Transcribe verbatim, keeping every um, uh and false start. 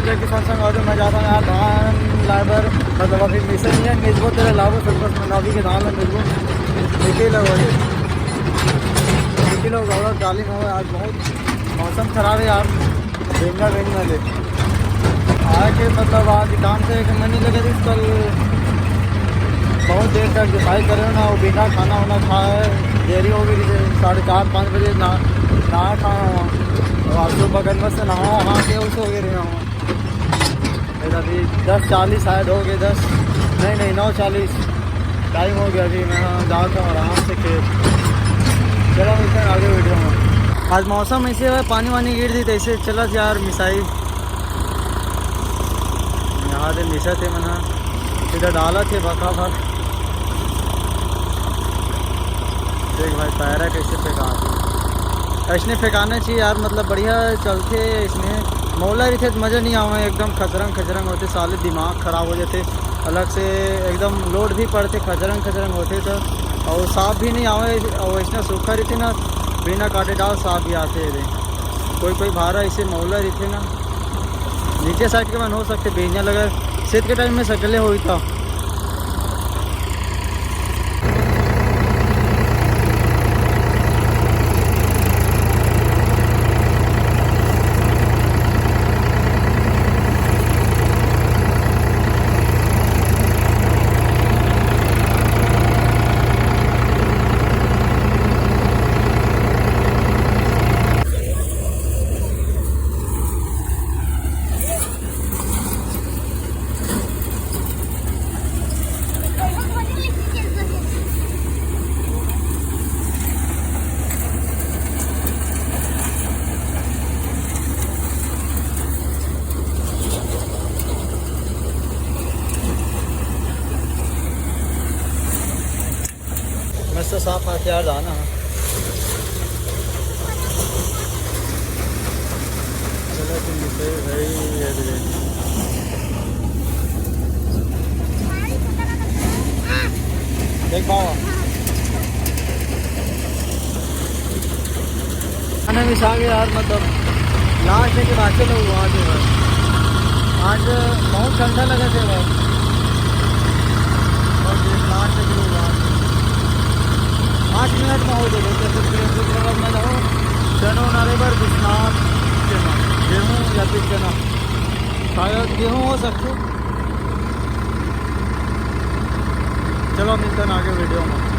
जय किसान संग, आज मैं जाता हूँ यार धान लाए बर, मतलब अभी मिशन नहीं है, मिलबो तेरे लाबो सब कुछ, मतलब अभी के धान में मिलबो। देखिए लोग भाई, देखिए लोग, और जाली में हो आज, बहुत मौसम खराब है यार, बेंगा बेंगा ले आके, मतलब आज काम से एक महीने लगे थे कल, बहुत देर तक डिसाइड करे ना, वो बिना खाना वाना खाए देरी हो गई थी, साढ़े चार पाँच बजे ना, ना खाया हुआ। और आज सुबह गंगा से नहा वहा के उस हो गए रहे हूँ। फिर अभी दस चालीस शायद हो गए, दस नहीं नहीं, नौ चालीस टाइम हो गया। अभी मैं हाँ जाता हूँ आराम से खेत। चलो मिलते हैं आगे वीडियो में। आज मौसम ऐसे हुआ, पानी वानी गिर दी, तो ऐसे चलत यार मिसाई। यहाँ दे मिसा थे मन हा, सीधा डालत हे भका भक। देख भाई, पैरा कैसे फेंका, ऐसने फेंकाना चाहिए यार, मतलब बढ़िया चलते इसमें। मौला रहिथे तो मज़ा नहीं आवे, एकदम खचरंग खचरंग होते, साले दिमाग खराब हो जाते अलग से, एकदम लोड भी पड़ते, खचरंग खचरंग होते तो, और साफ भी नहीं आवे। और ऐसना सूखा रहिथे ना, बिना काटे डाल साफ भी आते रे। कोई कोई भारा ऐसे मौला रहिथे ना, नीचे साइड के मन हो सकते, बेंजा लगा शीत के टाइम में सकले होई तो। मस्त साफ हथियार दाना। चलो तुम भाई, ये भी देख। देख पाओ। खाना भी खा गए यार, मतलब लास्ट है कि बाकी लोग वहाँ से बस। आज बहुत ठंडा लगा थे भाई। और ये लास्ट है कि लोग वहाँ से पाँच मिनट में हो जाए, तो फिर मैं जाऊँ चनो नारे पर विश्वनाथ चना, गेहूँ या फिर चना, शायद गेहूँ हो सकते। चलो मिलते हैं आगे वीडियो में।